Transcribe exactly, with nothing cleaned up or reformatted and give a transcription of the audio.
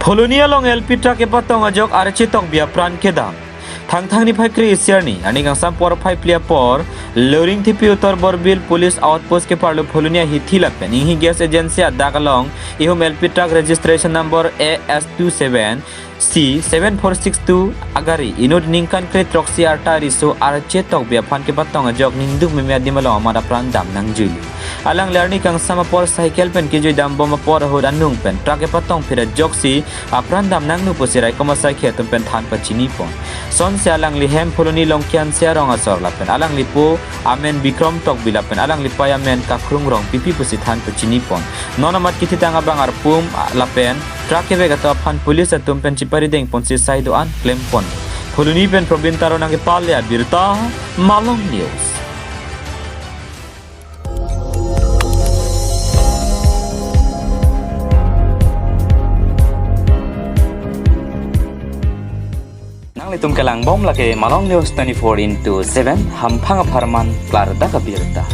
Phuloni along L P truck kepatong ajok Arche Tokbi apran kedam. Thangthang niphai kre-isi arni, arni kangsam porphai phli apor, Loringthepi Uttar Borbil Police Outpost keparlo Phuloni ahithi lapen Inghi Gas Agency adak along ihum L P truck registration number A S two seven C seven four six two agari inut ningkan kre throksi arta riso Arche Tokbi aphan kepatong ajok ningduk meme adim along amat apran dam nangjuilo. Alangli arni kangsam apor cycle pen kejui dambom apor ahut anung pen truck kepatong phit ajoksi apran dam nangno pusi raikom asaikhi atum pen than pachinipon. Sonsi alangli hem Phuloni Longkiansi arong asor lapen alanglipo amen Bikrom Tokbi lapen alanglipei amen Kakrung Rongpipi pusi than pachinipon. Non amat kithitang abang arpum lapen truck kevek atum aphan police atum pen chipari dengponsi sai do-an klempon. Phuloni pen Probin Taro nangkepale abirta, Malong News. Nanglitum kelangbom lake Malong News twenty-four into seven, hamphang apharman klardak abirta.